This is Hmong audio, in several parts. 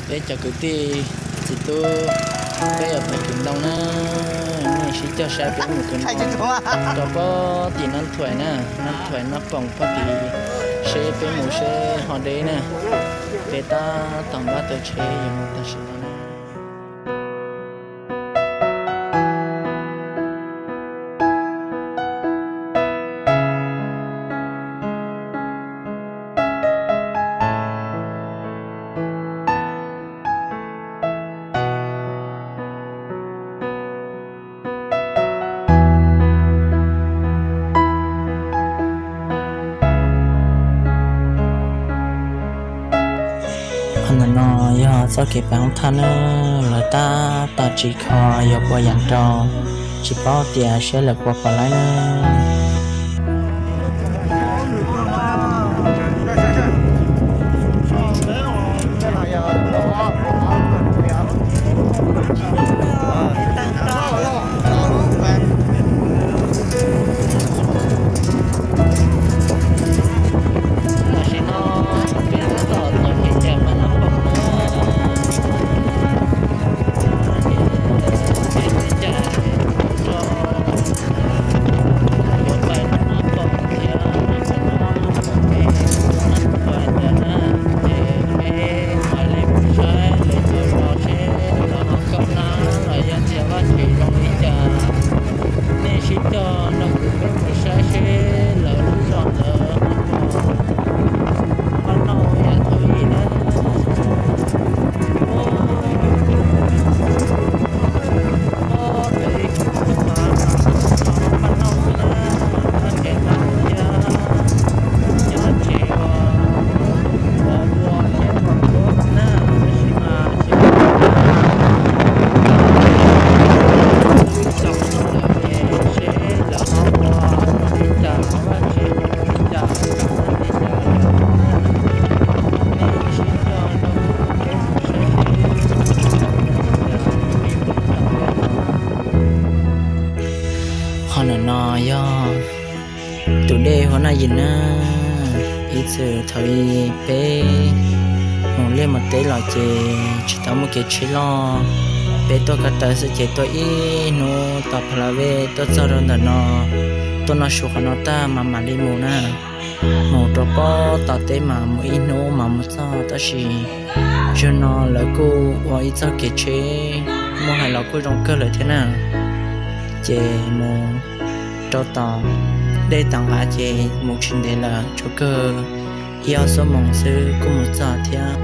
Peb cov kwv tij txiv tub, peb yog phav kwv ntoo na, nej sib cog saib peb mus kwv ntoo rau pob tim Nab Thuais na, Nab Thuais Nab Poom pob tim, seb peb mus seb ho deb na. Peb tab tom npaj tau tsheb yuav mus tam sim no na. Qhov ntawm no yog txoj kev pem hoob thaj na, lawv tab tom tsim kho yog puas yam nrau, tsis paub tias seb lawv puas pom laib na. Tam sim no peb tab tom tau kev cai pab Nab Poom na. Kev cai rau yuav pais Nab Poom thiab Nab Poom, Nab Thuais ntawd na, ces peb mam li mus saib lawv cov zos seb lawv ho kaub hlab los yog tias vaj tsev zoo li cas. Nej sib cog nrog kuv peb mus saib seb lawv lub zos ntawd ho pom paj nauj ib yam thaum ub na. Qhov ntawm no yog tus dej Huab Naj Yis na. Ib txwm thaum ub peb mus liaj mus teb los ces tsis tau muaj kev tsheb loj, peb tuaj ko taw xwb ces tuaj ib hnub tos pha la vej tuaj txog rau ntawm no, tuaj noj su qhov no tag mas mam li mus na. Mus rau pob tom teb mas mus ib hnub mas mus txog, tab sis zaum no lawv kuj ua ib txoj kev tsheb, muaj hais los kuj zoo kawg lawm thiab na. Ces mus rau tom dej tom nqaj ces mus tsis ntev lawm, tsuas kawg ib ob xuab moos xwb kuj mus txog thiab.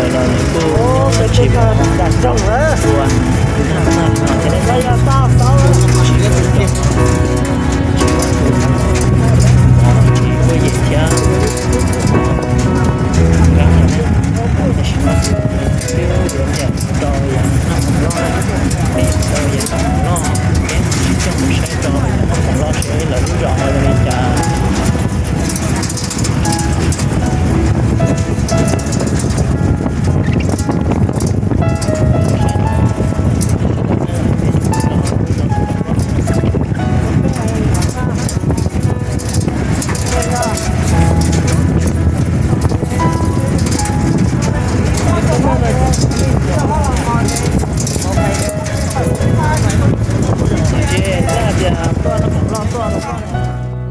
Los lawv kuj tsis ua naj tag no thiab, kuj tsis ua noj, tsis ua tus mov, tsis ua yem thiab, nkab no na. Tam sim no twb yuav liam rau yav noj mov loj na, liam rau yav noj mov loj, peb mam sib coj mus saib rau yav noj mov loj seb lawv lub zos no zoo li cas.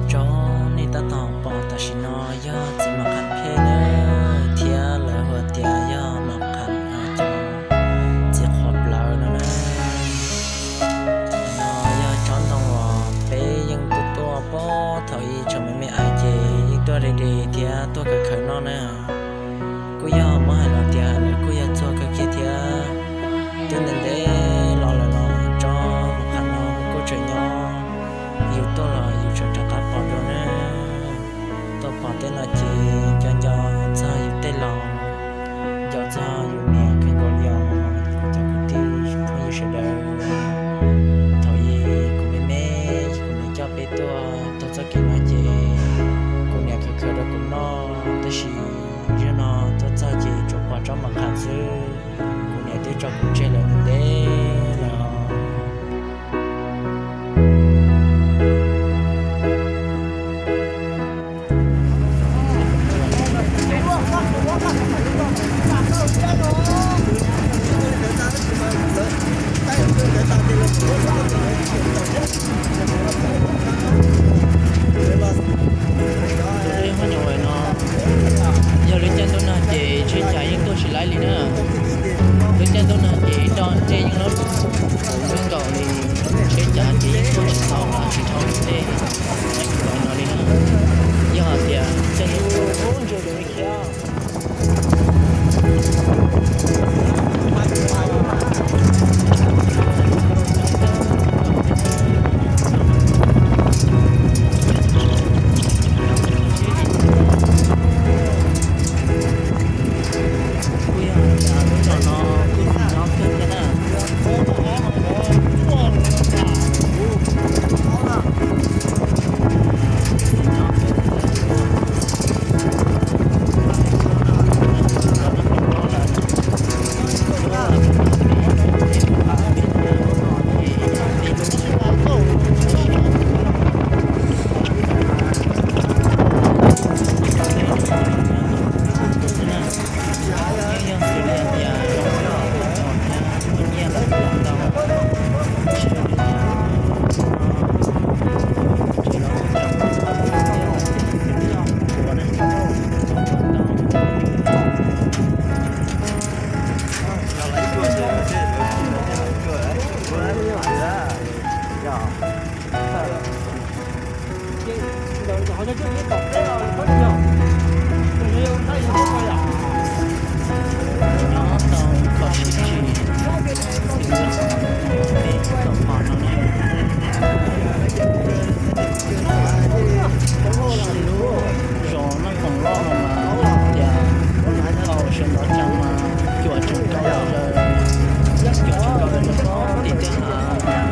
Tso nej tab tom pom tam sim no yog txiv mos qham pheej na, thiab lawv hu tias yog mos qham cov txiv qhuav plawv no na. No yog tsob ntoo uas peb yeej tuaj tuaj pab thaum ub tsoom me me ais ces yeej tuaj de de thiab tuaj khaws khaws noj na. Kuj yog muab hais los tias lawv kuj yog txuag kawg kiag thiab. Twb ntev ntev los lawm los tsob mos qham no kuj tseem nyob, yus tuaj los yus tseem rov qab pom dua na. Tuaj pom tej no ces nco nco txog yus tej laus, nco txog yus niam kawg nkaus li os kuv cov kwv tij phooj ywg sawv daws. Thaum ub kuv me me, kuv niam coj peb tuaj taug txoj kev no ces kuv niam khaws khaws rau kuv noj, tab sis zaum no tuaj txog ces tsuas pom tsob mos qham xwb. Kuv niam twb tso kuv tseg lawm ntev lawm. Tus dej huab nyuam no, yog lub caij ntuj nag ces tsheb cas yeej tuaj tsis laib li na. Lub caij ntuj nag ces ib nroj dej yeej loj loj nkaus li, tsheb cas ces yeej tuaj tsis tau, tsis dhau dej no li na. Yog hais tias caij ntuj nag ces Zos Naj Poom Loj no mas tias thaum sawv ntxov cas mas cuam tseem kaw, cuam tseem kaw lawm tim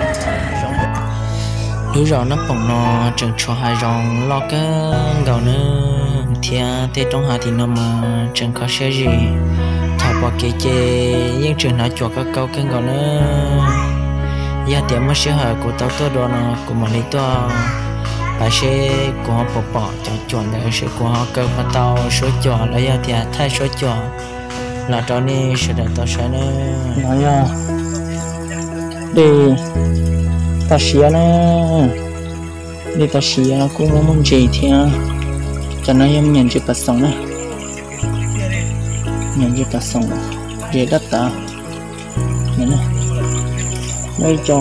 tej hav zoov. Lub zos Naj Poom no tseem tshuav hav zoov loj kawg nkaus nawb, thiab tej roob hav tim no mas tseem kho siab zim. Thaum pom kev ces yeej tseem hnov cuam kaw kaw kawg nkaus nawb. Yog tias muaj sij hawm kuv tau tuaj dua no kuv mam li tuaj pab seb kuv ho puas pom cov cuam ntawd, seb kuv ho kaw puas tau suab cuam los yog tias thaij suab cuam los rau nej sawv daws tau saib nawb. No yog dej toj siab na, dej toj siab kuj muaj muaj ntses thiab. Cov no yog me nyuam ntses pas xoom na, me nyuam ntses pas xoom, ntses dab tav. Muaj ib co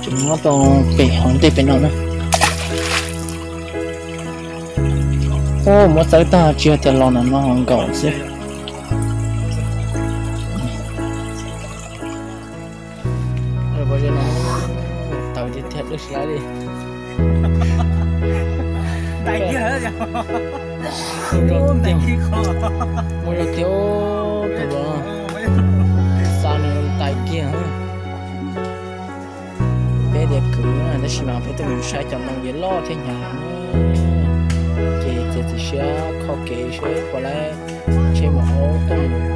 tseem nyob rau pem hauv ntej pem no na. Muab txawb tag tsis yog tias los no no ho nkaum xwb. Lub sib laib li. Mus zoo tiag, mus zoo tiag, tus los xa nws tais kiag. Peb tias kwv na, tab sis mas peb tuaj mus saib cov ntoo yeej loj thiab hnyav. Ces txiav txim siab kho kev seb puas laib tsheb mus aub tuaj mus.